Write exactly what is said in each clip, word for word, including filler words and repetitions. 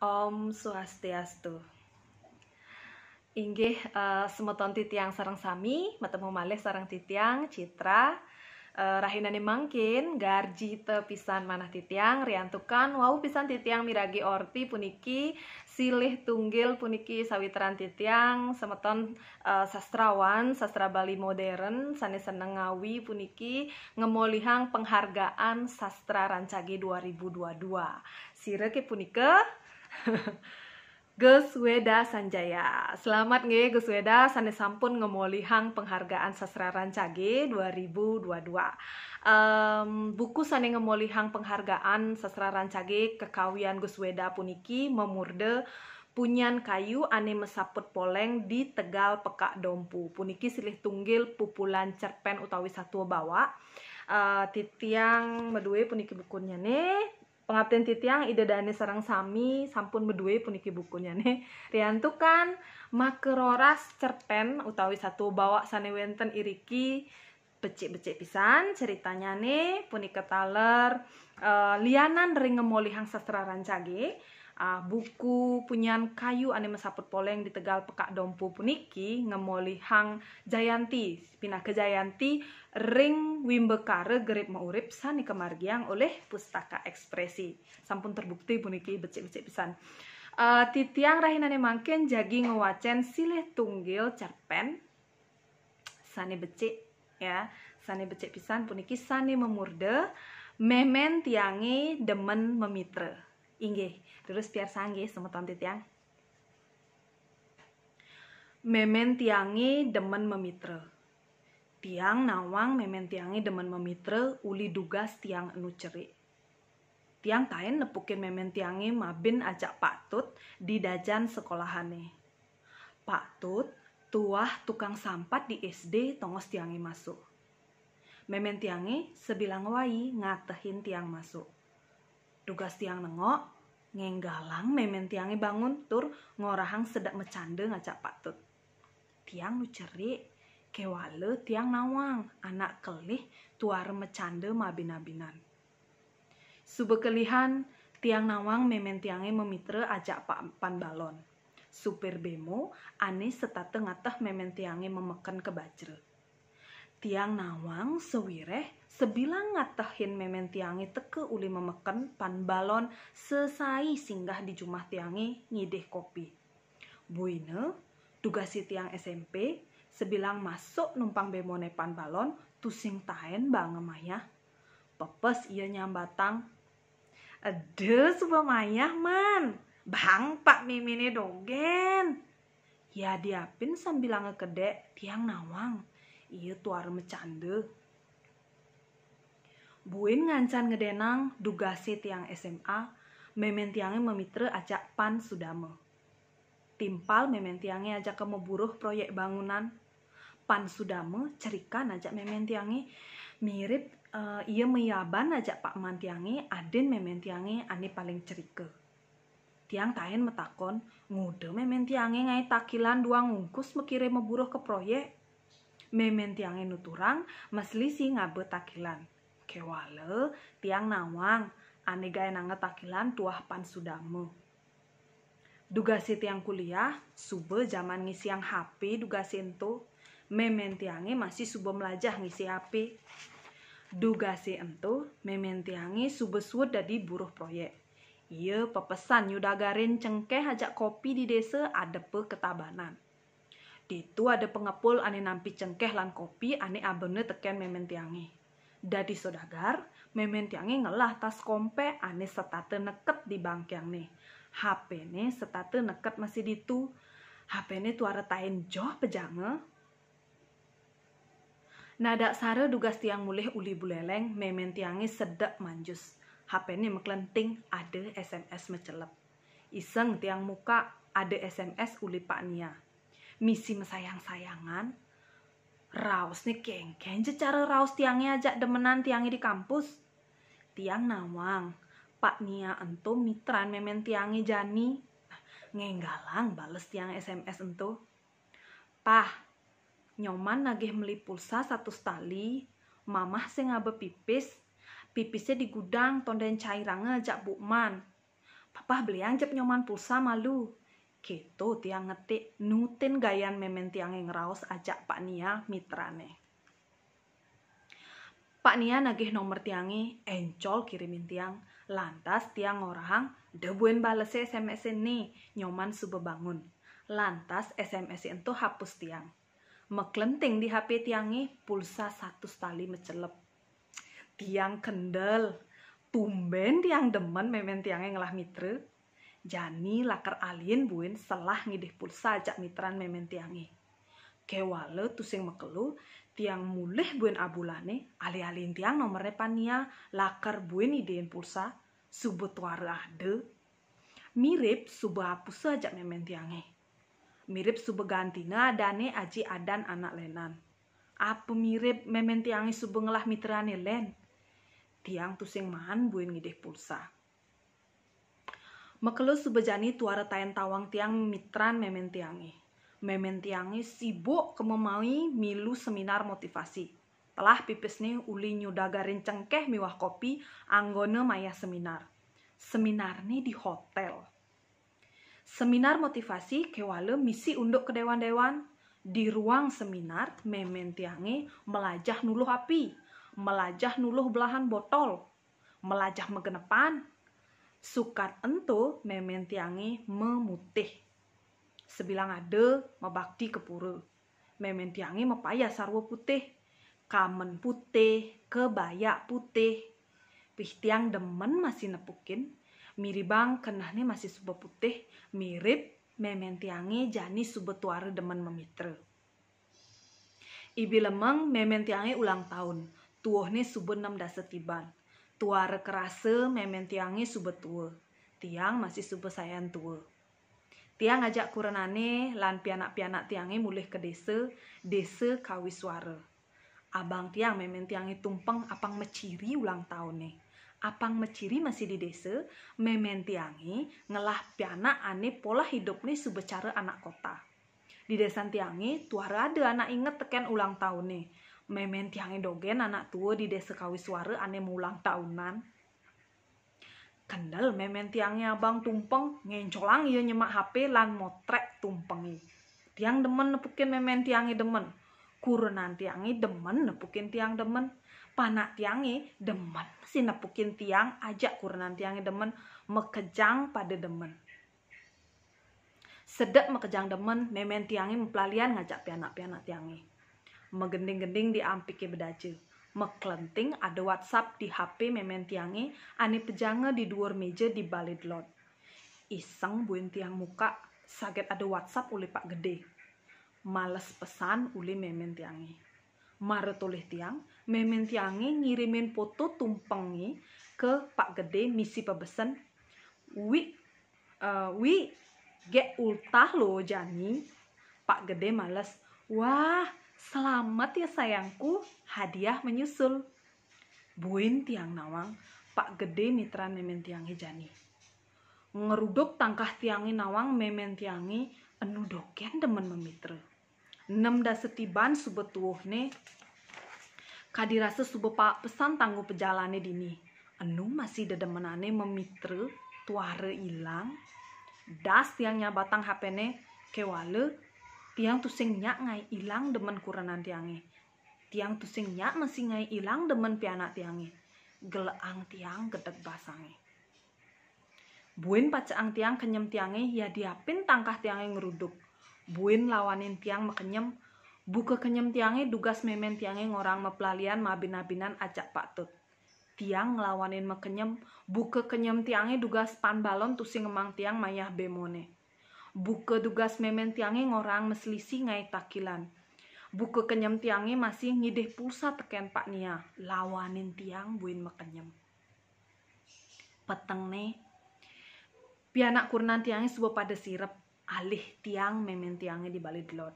Om Swastiastu. Inggih, eh, semeton titiang sareng sami, matemu malih sareng titiang Citra. Eh, rahinane mangkin, garjita pisan manah titiang, riantukan wau pisan titiang miragi orti puniki, silih tunggil puniki sawitran titiang, semeton, eh, sastrawan, sastra Bali modern, sane seneng ngawi puniki, ngemolihang penghargaan Sastra Rancage dua ribu dua dua. Sira ke punika? Gus Weda Sanjaya. Selamat nggih Gus Weda, sane sampun ngemolihang penghargaan Sastra Rancage dua ribu dua dua. Em, buku sane ngemolihang penghargaan Sastra Rancage kekawian Gus Weda puniki mamurda Punyan Kayu Ane Masaput Poleng di Tegal Pekak Dompu. Puniki silih tunggil pupulan cerpen utawi satua bawak. Eh, titiang madue puniki bukunnyane. Pangaptin titiang Ida Dane sareng sami sampun madue puniki bukunnyane. Riantukan makaroras cerpen utawi satua bawak sane wenten iriki, becik-becik pisan ceritanyane, punika taler, eh, lianan ring ngemolihang Sastra Rancage, ah, buku Punyan Kayu Ane Masaput Poleng di Tegal Pekak Dompu puniki ngemolihang Jayanti, pinaka Jayanti ring Wimbakara Gerip Maurip sane kamargiang olih Pustaka Ekspresi. Sampun terbukti puniki becik-becik pisan. Eh, titiang rahinane mangkin jagi ngwacen silih tunggil cerpen sane becik, ya, sane becik pisan puniki sane mamurda Memen Tiange Demen Mamitra. Inggih, terus piarsang nggih semeton titiang. Memen Tiange Demen Mamitra. Tiang nawang memen tiange demen mamitra uli dugas tiang enu cerik. Tiang taen nepukin memen tiange mabin ajak Pak Tut di dajan sekolahane. Pak Tut tuah tukang sampat di S D tongos tiange masuk. Memen tiange sebilang wai ngatehin tiang masuk. Dugas tiang nengok, ngenggalang memen tiange bangun tur ngorahang sedek macanda ngajak Pak Tut. Tiang nu cerik, kewala tiang nawang anak kelih tuara macanda mabin-abinan. Suba kelihan, tiang nawang memen tiange mamitra ajak Pak Pan Balon, supir bemo ane setata ngateh memen tiange mameken ka Bajra. Tiang nawang sawireh sebilang ngatehin memen tiange teka uli mameken Pan Balon sesai singgah di jumah tiange ngidih kopi. Buina, dugase tiang S M P, sebilang masuk numpang bemone Pan Balon, tusing taen banga mayah. Pepes ia nyambatang, "Eda suba mayah, Man. Bang Pak Mimine dogen." Yadiapin sambilanga kedek, tiang nawang. Ia tuara macanda. Buin ngancan ngedenang dugase tiang S M A, memen tiange mamitra ajak Pan Sudama. Timpal memen tiange ajaka maburuh proyek bangunan. Pan Sudama cerikan ajak memen tiange, mirip, eh, ia mayaban ajak Pak Man tiange, adin memen tiange ane paling cerika. Tiang taen matakon, nguda memen tiange ngae takilan duang ungkus makire maburuh ka proyek. Memen tiange nuturang, maselisi ngaba takilan. Kewala, tiang nawang, ane gaenanga takilan tuah Pan Sudama. Dugase tiang kuliah, suba jaman ngisiang H P dugase ento, memen tiange masih suba mlajah ngisi H P. Dugase ento, memen tiange suba suud dadi buruh proyek. Ia pepesan nyudagarin cengkeh ajak kopi di desa adepa ka Tabanan. Ditu ada pengepul ane nampi cengkeh lan kopi ane abana teken memen tiange. Dadi sodagar, memen tiange ngelah tas kompek ane setata neket di bangkiangne. H P-ne setata neket masih ditu. H P-ne tuara taen joh pejanga. Nadaksara dugas tiang mulih uli Buleleng, memen tiange sedek manjus. H P-ne maklenting, ada S M S macelep. Iseng tiang mukak, ada S M S uli Pak Nia. Misi masayang-sayangan, raosne kengken ja cara raos tiange ajak demenan tiange di kampus. Tiang nawang, Pak Nia ento mitran memen tiange jani. Ngenggalang bales tiang S M S ento. "Pah, Nyoman nagih meli pulsa satus tali, Mamah sing ngaba pipis, pipise di gudang, tonden cairanga ajak Bu Man." Pak Pah beliang jep nyoman pulsa malu. Keto tiang ngetik nutin gayan memen tiange ngraos ajak Pak Nia mitrane. Pak Nia nagih nomor tiange, encol kirimin tiang. Lantas tiang ngorahang, "Da buin balese S M S ne, nyoman suba bangun." Lantas S M S ento hapus tiang. Maklenting di H P tiange, pulsa satus tali macelep. Tiang kendel, tumben tiang demen memen tiange ngelah mitra. Jani lakar alin buin selah ngidih pulsa ajak mitran memen tiange. Kewala tusing makelo, tiang mulih buin abulane, alih-alihin tiang nomorne Pak Nia, lakar buin idihin pulsa, suba tuara ada. Mirip suba apusa ajak memen tiange. Mirip suba gantina adane aji adan anak lenan. Apa mirip memen tiange suba ngelah mitrane len? Tiang tusing maan buin ngidih pulsa. Makelo suba jani tuara taen tawang tiang mitran memen tiange. Memen tiange sibuk kema mai milu seminar motivasi. Telah pipisne uli nyudagarin cengkeh miwah kopi anggona mayah seminar. Seminarne di hotel. Seminar motivasi kewala misi unduk kedewan-dewan. Di ruang seminar, memen tiange melajah nuluh api, melajah nuluh belahan botol, melajah magenepan. Sukat ento memen tiange mamutih. Sabilang ada mabakti ka pura. Memen tiange mapayas sarwa putih, kamen putih, kebaya putih. Pih tiang demen masih nepukin, miribang kenehne masih suba putih, mirip memen tiange jani suba tuara demen mamitra. Ibi lemeng memen tiange ulang taun, tuuhne suba nem dasa tiban. Tuara karasa memen tiange suba tua, tiang masih suba sayan tua. Tiang ngajak kurenane lan pianak-pianak tiange mulih ka desa, Desa Kawiswara. Abang tiang memen tiange tumpeng apang maciri ulang taune. Apang maciri masih di desa, memen tiange ngelah pianak ane pola hidupne suba cara anak kota. Di desan tiange tuara ada anak inget teken ulang taune. Memen tiange dogen anak tua di Desa Kawiswara ane maulang taunan. Kendel memen tiange abang tumpeng, ngencolang ia nyemak H P lan motrek tumpenge. Tiang demen nepukin memen tiange demen. Kurenan tiange demen nepukin tiang demen. Panak tiange demen masih nepukin tiang ajak kurenan tiange demen, makejang pada demen. Sedek makejang demen, memen tiange maplalian ngajak pianak-pianak tiange. Magending-gending di ampike bedaja. Maklenting ada WhatsApp di H P memen tiange ane pejanga di duur meja di bale delod. Iseng buin tiang mukak, saget ada WhatsApp uli Pak Gede. Males pesan uli memen tiange. Mara tolih tiang, memen tiange ngirimin foto tumpenge ke Pak Gede misi pabesen, "Wi, eh, Wi, gek ultah lo jani." Pak Gede males, "Wah, selamat ya sayangku, hadiah menyusul." Buin tiang nawang, Pak Gede mitran memen tiange jani. Ngeruduk tangkah tiange nawang memen tiange enu dogen demen mamitra. Nem dasa tiban suba tuuhne, kadi rasa suba paek pesan tanggu pejalane dini. Enu masih dedemenane mamitra tuara ilang. Das tiang nyabatang H P-ne, kewala tiang tusing nyak ngae ilang demen kurenan tiange. Tiang tusing nyak masih ngae ilang demen pianak tiange. Geleang tiang gedeg basange. Buin paceang tiang kenyem tiange, yadiapin tangkah tiange ngeruduk. Buin lawanin tiang makenyem, buka kenyem tiange dugas memen tiange ngorang maplalian mabin-abinan ajak Pak Tut. Tiang nglawanin makenyem, buka kenyem tiange dugas pan balon tusing ngemang tiang mayah bemone. Buka dugas memen tiange ngorang maselisih ngae takilan. Buka kenyem tiange masih ngidih pulsa teken Pak Nia, lawanin tiang buin makenyem. Petengne, pianak kurenan tiange suba pada sirep, alih tiang memen tiange di bale delod.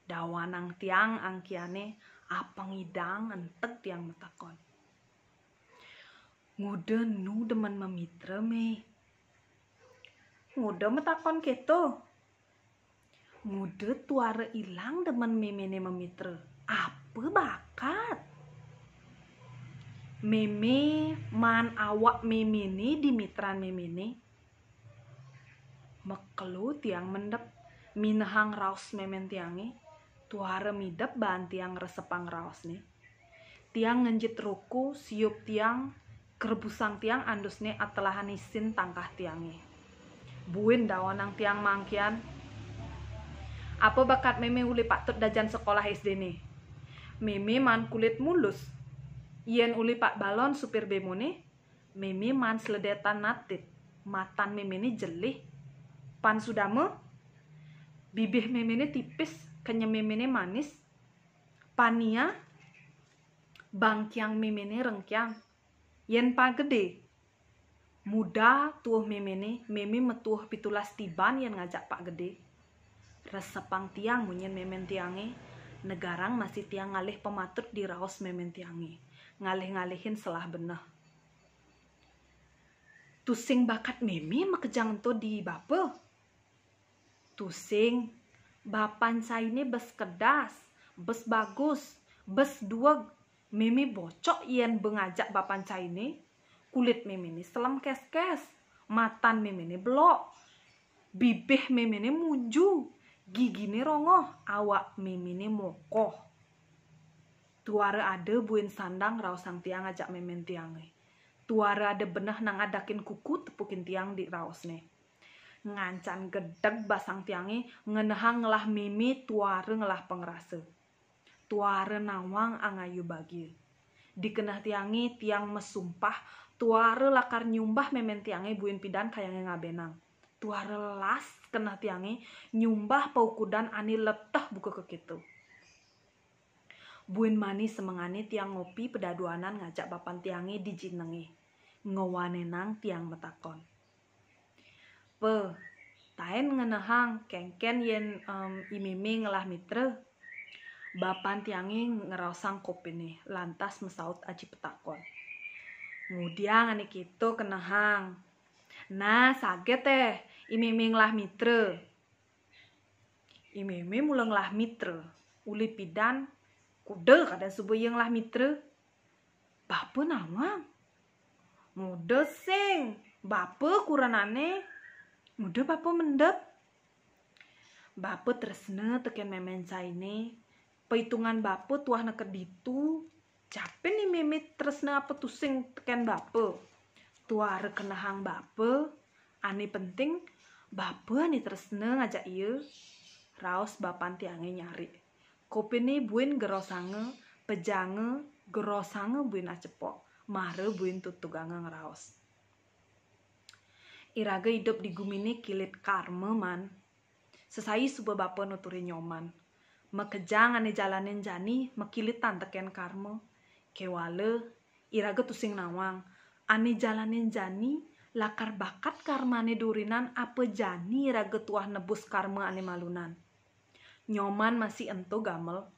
Dawanang tiang angkiane, apang idang enteg tiang matakon. "Nguda nu demen mamitra, Me?" "Nguda matakon keto?" "Nguda tuara ilang demen memene mamitra? Apa bakat?" "Meme maan awak memene di mitran memene." Mekelo tiang mendep, minehang raos memen tiange, tuara midep baan tiang resepang raosne. Tiang ngenjit ruku, siup tiang, kerebusang tiang andusne atelahan isin tangkah tiange. Buin dawanang tiang mangkian. Apa bakat meme uli patut dajan sekolah S D ne? Meme maan kulit mulus. Yen uli Pak Balon supir bemone, meme maan seledetan natit. Matan memene jelih. Pan sudama, bibih memene tipis, kenyem memene manis. Pan nia, bangkiang memene rengkiang. Yen Pak Gede, muda tuuh memene, meme metuuh pitulas tiban yen ngajak Pak Gede. Resepang tiang munyin memen tiange, negarang masih tiang ngalih pematut di raos memen tiange, ngalih-ngalihin selah beneh. Tusing bakat meme makejang ento di bapa? Tusing, bapan caine bes kedas, bes bagus, bes dueg. Meme bocok yen ba ngajak bapan caine. Kulit memene selem keskes, matan memene belok, bibih memene munju, gigine rongoh, awak memene mokoh. Tuara ada buin sandang raosang tiang ajak memen tiange. Tuara ada beneh nang adakin kuku tepukin tiang di raosne. Ngancan gedeg basang tiange ngenehang ngelah meme tuara ngelah pangrasa. Tuara nawang angayu bagia. Di keneh tiange tiang mesumpah, tuara lakar nyumbah memen tiange buin pidan kayange ngabenang. Tuara las keneh tiange nyumbah paukudan ane leteh buka keketo. Buin mani semengane tiang ngopi pedaduanan ngajak bapan tiange di jinenge. Ngawanenang tiang matakon. Pe, taen ngenehang kengken yen, em, I Meme ngelah mitra? Bapan tiange ngraosang kopine, lantas masaut aji patakon. Ngudiang ane keto kenehang. Nah, saget eh, I Meme ngelah mitra. I Meme mula ngelah mitra. Uli pidan, kuda kadang suba ia ngelah mitra. Bapa nawang. Muda sing, bapa kurenane. Muda bapa mendep. Bapa tresna teken memen caine. Paitungan bapa tuah neked ditu. Japin I Meme tresna apa tusing teken bapa? Tuara kenehang bapa, ane penting bapa ane tresna ngajak ia. Raos bapan tiange nyarik. Kopine buin gerosanga, pejanga, gerosanga buin acepok, mara buin tutuganga ngraos. Iraga idup di gumine kilit karma, man. Sesai suba bapa nuturin Nyoman. Makejang ane jalanin jani makilitan teken karma. Kewala, iraga tusing nawang. Ane jalanin jani lakar bakat karmane durinan apa jani iraga tuah nebus karma ane malunan. Nyoman masih ento gamel.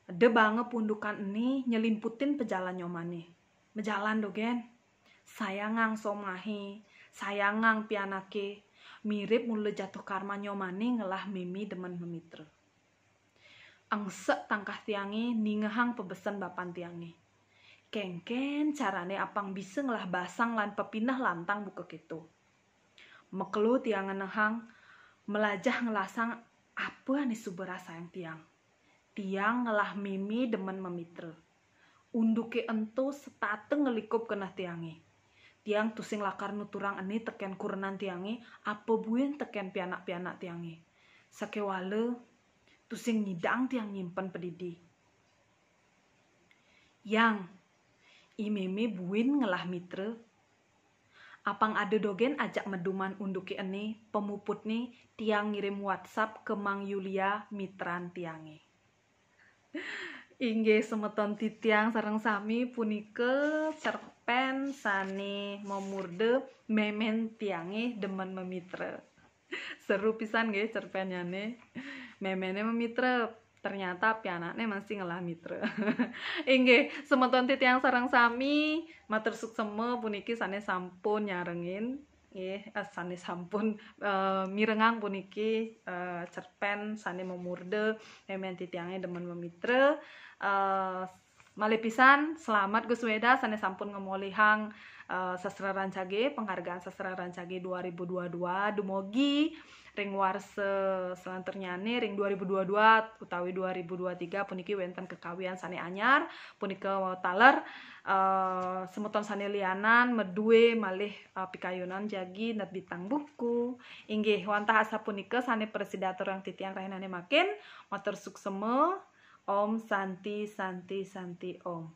Eda banga pundukan ene nyelimputin pejalan Nyomane. Majalan dogen. Sayangang somahe, sayangang pianake, mirip mula jatuh karma Nyomane ngelah Meme demen mamitra. Engsek tangkah tiange ningehang pabesen bapan tiange. Kengken carane apang bisa ngelah basang lan pepineh lantang buka keto. Makelo tiang ngenehang, melajah ngelasang apa ane suba rasayang tiang. Tiang ngelah Meme demen mamitra. Unduke ento setata ngelikup keneh tiange. Tiang tusing lakar nuturang ene teken kurenan tiange, apa buin teken pianak-pianak tiange. Sakewala, tusing nyidang tiang nyimpen padidi. Yang, I Meme buin ngelah mitra. Apang ada dogen ajak meduman unduke ene, pamuputne tiang ngirim WhatsApp ke Mang Yulia mitran tiange. Inggih semeton titiang sareng sami, punika cerpen sane mamurda Memen Tiange Demen Mamitra. Seru pisan nggih cerpennyane. Memene mamitra, ternyata pianakne masih ngelah mitra. Inggih, semeton titiang sareng sami, matur suksema puniki sane sampun nyarengin. Nggih, eh, sane sampun, eh, mirengang puniki, eh, cerpen sane mamurda Memen Titiange Demen Mamitra. Eh, malih pisan, selamat Gus Weda sane sampun ngemolihang, eh, Sastra Rancage, penghargaan Sastra Rancage dua ribu dua dua, dumugi ring warsa selanturnyane ring dua ribu dua dua utawi dua ribu dua tiga puniki wenten kekawian sane anyar, punika taler, eh, semeton sane lianan madue malih, eh, pikayunan jagi nerbitang buku. Inggih, wantah asapunika sane prasida aturang titiang rahinane mangkin, matur suksema. Om Santi, Santi, Santi, Om.